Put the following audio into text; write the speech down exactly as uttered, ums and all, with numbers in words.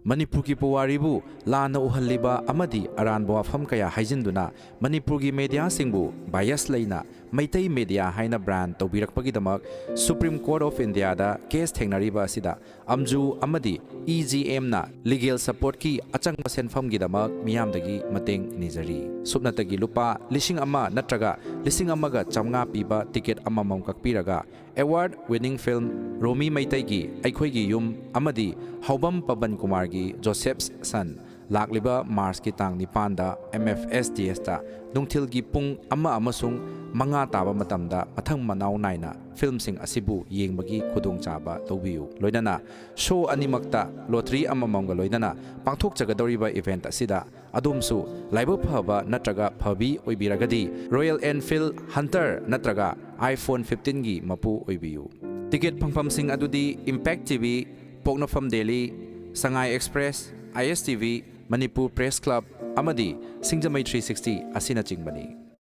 ꯃꯅꯤꯄꯨꯔꯒꯤ ꯄꯨꯋꯥꯔꯤꯕꯨ ꯂꯥꯟꯅ ꯎꯍꯜꯂꯤꯕ ꯑꯃꯗꯤ ꯑꯔꯥꯟꯕ ꯋꯥꯐꯝ ꯀꯌꯥ ꯍꯥꯏꯖꯤꯟꯗꯨꯅ ꯃꯅꯤꯄꯨꯔꯒꯤ ꯃꯦꯗꯤꯌꯥꯁꯤꯡꯕꯨ ꯕꯥꯏꯁ ꯂꯩꯅ ꯃꯩꯇꯩ ꯃꯦꯗꯤꯌꯥ ꯍꯥꯏꯅ ꯕ꯭ꯔꯥꯟ ꯇꯧꯕꯤꯔꯛꯄꯒꯤꯗꯃꯛ ꯁꯨꯄ꯭ꯔꯤꯝ ꯀꯣꯔꯠ ꯑꯣꯐ ꯏꯟꯗꯤꯌꯥꯗ ꯀꯦꯁ ꯊꯦꯡꯅꯔꯤꯕ ꯑꯁꯤꯗ ꯑꯝꯖꯨ ꯑꯃꯗꯤ ꯏ ꯖꯤ ꯑꯦꯝꯅ ꯂꯤꯒꯦꯜ ꯁꯄꯣꯔꯠꯀꯤ ꯑꯆꯪꯕ ꯁꯦꯟꯐꯝꯒꯤꯗꯃꯛ ꯃꯤꯌꯥꯝꯗꯒꯤ ꯃꯇꯦꯡ ꯅꯤꯖꯔꯤ꯫ ꯁꯨꯞꯅꯇꯒꯤ ꯂꯨꯄꯥ ꯂꯤꯁꯤꯡ ꯑꯃ ꯅꯠꯇ꯭ꯔꯒ ꯂꯤꯁꯤꯡ ꯑꯃꯒ ꯆꯥꯝꯃꯉꯥ ꯄꯤꯕ ꯇꯤꯀꯦꯠ ꯑꯃꯃꯝ ꯀꯛꯄꯤꯔꯒ ꯑꯦꯋꯥꯔꯗ ꯋꯤꯅꯤꯡ ꯐꯤꯜꯝ ꯔꯣꯃꯤ ꯃꯩꯇꯩꯒꯤ ꯑꯩꯈꯣꯏꯒꯤ ꯌꯨꯝ ꯑꯃꯗꯤ ꯍꯥꯎꯕꯝ ꯄꯕꯟ ꯀꯨꯃꯥꯔꯒꯤ ꯖꯣꯁꯦꯐꯁ ꯁꯟ ꯂꯥꯛꯂꯤꯕ ꯃꯥꯔꯆꯀꯤ ꯇꯥꯡ ꯅꯤꯄꯥꯟꯗ ꯑꯦꯝ ꯑꯦꯐ ꯑꯦꯁ ꯗꯤ ꯑꯦꯁꯇ ꯅꯨꯡꯊꯤꯜꯒꯤ ꯄꯨꯡ ꯑꯃ ꯑꯃꯁꯨꯡ ꯃꯉꯥ ꯇꯥꯕ ꯃꯇꯝꯗ ꯃꯊꯪ ꯃꯅꯥꯎ ꯅꯥꯏꯅ ꯐꯤꯜꯝꯁꯤꯡ ꯑꯁꯤꯕꯨ ꯌꯦꯡꯕꯒꯤ ꯈꯨꯗꯣꯡꯆꯥꯕ ꯂꯧꯕꯤꯌꯨ꯫ ꯂꯣꯏꯅꯅ ꯁꯣ ꯑꯅꯤꯃꯛꯇ ꯂꯣꯇꯔꯤ ꯑꯃꯃꯝꯒ ꯂꯣꯏꯅꯅ ꯄꯥꯡꯊꯣꯛꯆꯒꯗꯧꯔꯤꯕ ꯏꯚꯦꯟꯠ ꯑꯁꯤꯗ ꯑꯗꯣꯝꯁꯨ ꯂꯥꯏꯕꯛ ꯐꯕ ꯅꯠꯇ꯭ꯔꯒ ꯐꯕꯤ ꯑꯣꯏꯕꯤꯔꯒꯗꯤ ꯔꯣꯌꯦꯜ ꯑꯦꯟꯐꯤꯜ ꯍꯟꯇꯔ ꯅꯠꯇ꯭ꯔꯒ ꯑꯥꯏꯐꯣꯟ ꯐꯤꯐꯇꯤꯟꯒꯤ ꯃꯄꯨ ꯑꯣꯏꯕꯤꯌꯨ꯫ ꯇꯤꯀꯦꯠ ꯐꯪꯐꯝꯁꯤꯡ ꯑꯗꯨꯗꯤ ꯏꯝꯄꯦꯛ ꯇꯤ ꯚꯤ, ꯄꯣꯛꯅꯐꯝ daily, Sangai express, I S T V, Manipur press club ꯑꯃꯗꯤ ꯁꯤꯡꯖꯃꯩ ꯊ꯭ꯔꯤ ꯁꯤꯛꯁꯇꯤ ꯑꯁꯤꯅꯆꯤꯡꯕꯅꯤ꯫